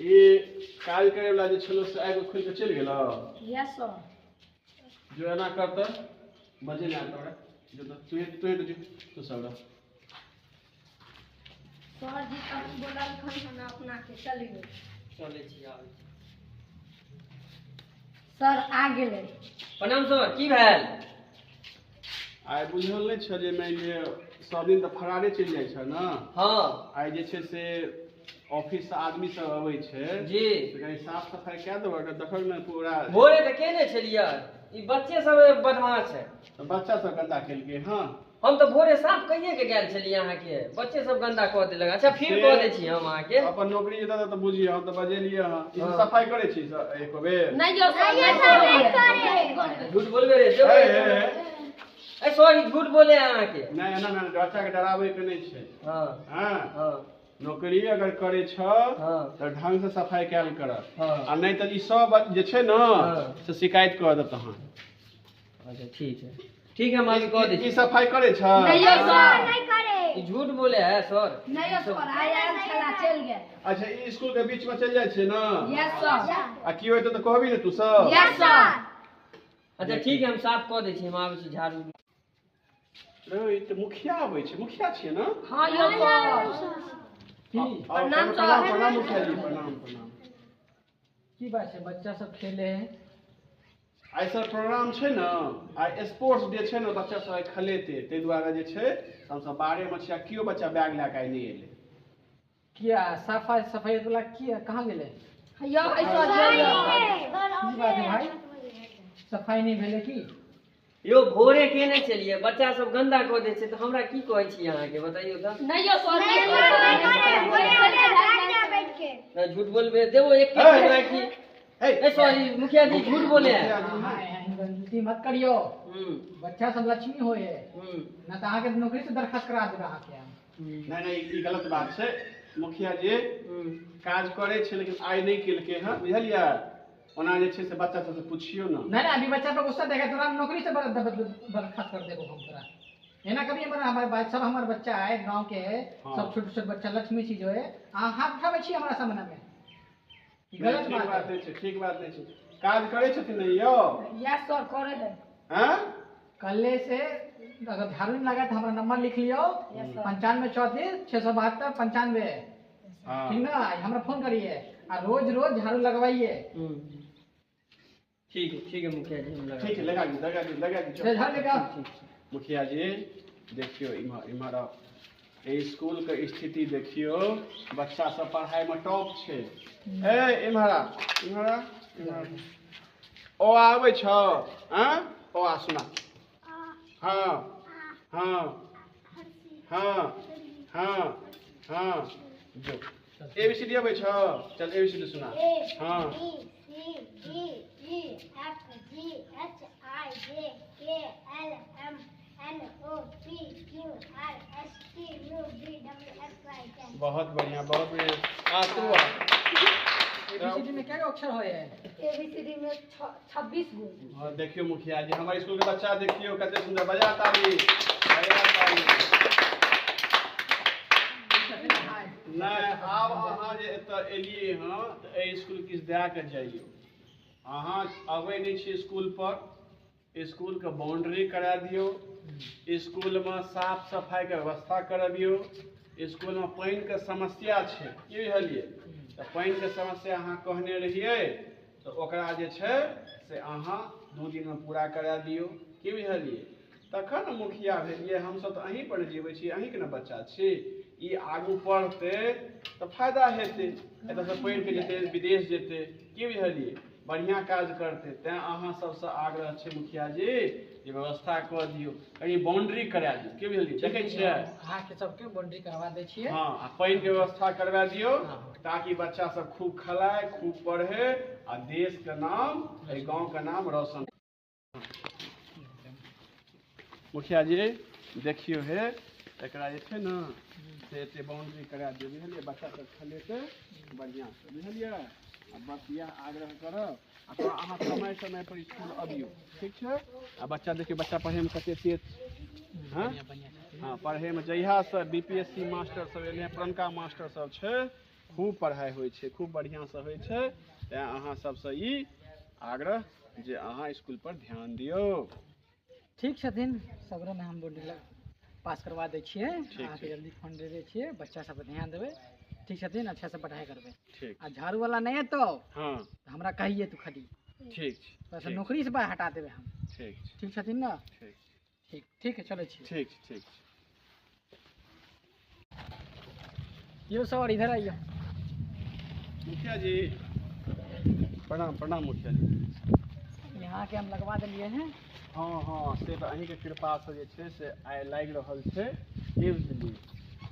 ये काज करे वाला जे छलो से आगो खोल के चलि गेलो। Yes sir. जो एना करत बजे ना तोरा जो तो तू तू जो तू सब सर जी तब बोलल खन हम अपना के चलियो। चलै छी आबै छी। सर आ गेलै। प्रणाम सर, की भेल? आइ बुझल नहि छ जे मानि लिअ सब दिन तऽ फरारे चलि जाइ छ ने। हाँ। आइ जे छै से ऑफिस से आदमी सब अबै छै जी, तऽ कनि साफ सफाइ कए देबै। देखल ने पूरा भोरे तऽ केने छलियै, ई बच्चे सब बदमाश है। तऽ बच्चा सब गंदा केलकै। हाँ हम तऽ भोरे साफ कहिए के गेल छलियै अहाँके, बच्चे सब गंदा कऽ देलक। अच्छा फिर कऽ दै छी हम अहाँके। अपन नौकरी जेता तऽ बुझियौ, हम तऽ बजेलियै हँ। ई सफाइ करै छी एको बेर? नहि यौ सर, नहि करै। झूठ बोलबे रे, ए सॉरी, झूठ बोले अहाँके। नहि एना नहि, बच्चा के डराबै के नहि छै। हाँ हाँ हाँ, नौकरी अगर करै छ तऽ ढंग से सफाई कयल कर, आ नहि तऽ ई सब जे छै ने से शिकायत कऽ देत अहाँ। अच्छा ठीक है, ठीक है, हम अभी कऽ दै छी। ई सफाई करै छ? नहि यौ सर, नहि करे। ई झूठ बोले है सर। नहि यौ सर, आइ आयल छला चलि गेल। अच्छा ई स्कूल के बीच में चलि जाइ छै ने? Yes sir. आ की होइत तऽ कहबी ने तू सब? Yes sir. अच्छा ठीक है, हम साफ कऽ दै छी, हम आबै छी झाड़ू। रे ई तऽ मुखिया आबै छै, मुखिया छियै ने? हाँ यौ सर। प्रणाम सर। प्रणाम मुखिया जी, प्रणाम प्रणाम। की बात छै, बच्चा सब खेले है? आइ सर प्रोग्राम छै ने, आइ स्पोर्ट्स डे छै ने, बच्चा सब आइ खेलेतै, ताहि दुआरे जे छै हमसब बाहरेमे छियै। केओ बच्चा बैग लए कऽ आइ नहि एलै। किया सफाई सफाई वाला किया कहाँ गेलै? यौ सर, की बात है भाई, सफाई नहि भेलै की? यो भोरे केने छलियै, बच्चा सब गंदा कऽ दै छै तऽ हमरा की कहै छी अहाँके, बताइयो तऽ। नहि यौ सर, नहि करे। झूठ बोलबे देबो एक के। ए सॉरी मुखिया जी, झूठ बोले हैं। गलती मत करियो, बच्चा सब लक्ष्मी होय है ना तऽ अहाँके नौकरी से दरखास्त करा देब अहाँके। नहीं नहीं, ई गलत बात छै मुखिया जी। काज करै छै लेकिन आइ नहि केलकै हँ, बुझलियै? ओना जे छै से बच्चा सबसे पुछियौ ने। नहीं नहीं, अभी बच्चा पर गुस्सा देखा तोरा नौकरी से बर्खास्त कर देबो हम तोरा। एना कभी हमारे सब हमारे बच्चा है गांव के है, सब छोट छोट बच्चा लक्ष्मी चीज है, अहाँ हाथ उठाबै छी हमरा सामने में। गलत बात नहि छै, ठीक बात नहि छै। काज करै छथिन ने यौ? यस सर, करै है। हैं कल्ले से अगर झाड़ू नहीं लगा तो हमारा नंबर लिख लियो, 95 34 672 95। ठीक ना, हमरा फोन करिए आ रोज रोज झाड़ू लगवाइए। ठीक है, ठीक है मुखिया जी, हम लगा। ठीक है, लगा दी लगा दी लगा दी। झाड़ू लगा। मुखिया जी देखियो इम्हर इम्हर एहि स्कूल के स्थिति देखियो, बच्चा सब पढ़ाई में टॉप छै। ए इम्हर इम्हर इम्हर ओ आबै छ? हैं ओ आ सुना। हाँ हाँ हाँ हाँ हाँ, जो एबीसीडी आबै छ? चल एबीसीडी सुना। हाँ B C D E F G H I J K L M N O P Q R S T U V W X Y Z। बहुत बढ़िया, बहुत बढ़िया। आ तू आ। एबीसीडी में क्या अक्षर होय है? एबीसीडी में 26 गो। हां देखियो मुखिया जी, हमारे स्कूल के बच्चा देखियो कते सुंदर, बजा ताली बजा ताली। नहीं आब अहाँ जे एतऽ एलियै हँ तऽ एहि स्कूल किछु दए कऽ जाइयौ। अहाँ अबै नहि छी स्कूल पर, स्कूल के बाउंड्री करा दियौ, स्कूल में साफ सफाई के व्यवस्था करबियौ। स्कूल में पानि के समस्या छै, की बुझलियै? तऽ पानि के समस्या अहाँ कहने रहियै तऽ ओकरा जे छै से अहाँ 2 दिन में पूरा करा दियौ, की बुझलियै? तखन ने मुखिया भेलियै, हमसब तऽ अहीं पर जीबै छी, अहीँके ने बच्चा छी। ई आगू पढ़तै तऽ फायदा हेतै, एतऽसँ पढ़ि कऽ जेतै विदेश जेतै, की बुझलियै? बढ़िआँ काज करतै। तैँ अहाँ सबसँ आग्रह छै मुखिया जी जे व्यवस्था कऽ दियौ, कनि बाउंड्री करा दियौ, की बुझलियै? देखै छियै अहाँके सबके बाउंड्री करवा दै छियै। हाँ, आ पानिके व्यवस्था करवा दियौ ताकि बच्चा सब खूब खेलाय, खूब पढ़े आ देश के नाम, एहि गाँव के नाम रोशन। मुखिया जी देखियौ हे, एकरा जे छै ने से एते बाउंड्री करा दियौ, बुझलियै? बच्चा सब खेलेतै बढ़िआँसँ, बुझलियै? आ बस इएह आग्रह करब। आ तो अहाँ समय समय पर इसकुल अबियौ, ठीक छै? आ बच्चा देखियौ, बच्चा पढ़ैमे कते तेज। हँ हँ, पढ़ैमे जहियासँ BPSC master सब एलै, पुरनका मास्टर सब छै, खूब पढ़ाइ होइ छै, खूब बढ़िआँसँ होइ छै। तेँ अहाँ सबसँ ई आग्रह जे अहाँ इसकुल पर ध्यान दियौ। ठीक छथिन, सगरोमे हम बोर्ड पास करवा दै छियै, अहाँके जल्दी फंड दे दै छियै। बच्चा सब पर ध्यान देबै, ठीक छथिन? अच्छा से पढ़ाइ करबै। ठीक। आ झाड़ू वाला नहि एतौ हँ तऽ हमरा कहिए तू खाली। ठीक छै। बस नौकरी से बाहर हटा देबै हम। ठीक छै। ठीक छथिन ने? ठीक। ठीक ठीक है, चलै छी। ठीक छै, ठीक छै। यो सर इधर आइए। मुखिया जी प्रणाम। प्रणाम मुखिया जी। यहाँ के हम लगवा देलिए हैं। हँ हँ, से तऽ अहीँके कृपासँ जे छै से आइ लागि रहल छै, की बुझलियै?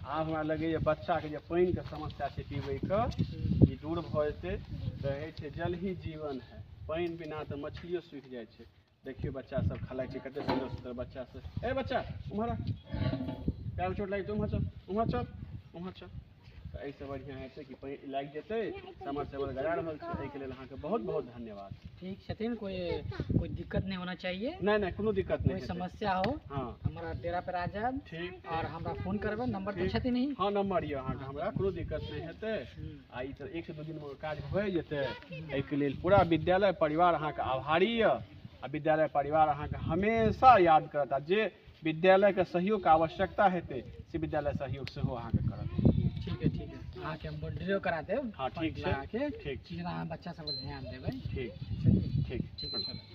आब हमरा लगैए बच्चाके जे पानिके समस्या छै पीबैके, ई दूर भऽ जेतै। कहै छै जल ही जीवन है, पानि बिना तऽ मछलियो सूखि जाइ छै। देखियौ बच्चा सब खेलाइ छै, कते सुन्दर सुन्दर बच्चा सब। ए बच्चा, उम्हर आ, पैरमे चोट लागि जेतौ, उम्हर चल, उम्हर चल, उम्हर चल। तऽ एहिसँ बढ़िआँ हेतै कि पानि लागि जेतै। समरसेबल गड़ा रहल छै, एहिके लेल अहाँके बहुत बहुत धन्यवाद। ठीक छथिन, कोई कोई दिक्कत नहीं होना चाहिए। नहि नहि, कोनो दिक्कत कोई नहि हेतै। समस्या हो हँ हमारा डेरा पर आ जायब। ठीक। और हमरा फोन करबै, नंबर तऽ ठीक। छथिन ही। हँ, नम्बर यऽ अहाँके, हमरा कोनो दिक्कत नहि हेतै। आ ई तऽ 1 से 2 दिनमे काज भए जेतै। एहिके लेल पूरा विद्यालय परिवार अहाँके आभारी यऽ, आ विद्यालय परिवार अहाँके हमेशा याद करत, आ जे विद्यालयके सहयोगके आवश्यकता हेतै से विद्यालय सहयोग सेहो अहाँके करत। ठीक है, ठीक है, अहाँके हम बाउंड्रियो करा देब। हँ, ठीक छै। लगा के। ठीक। ठीक, अहाँ बच्चा सब पर ध्यान देबै। ठीक। चलिए। ठीक। ठीक है, चलो।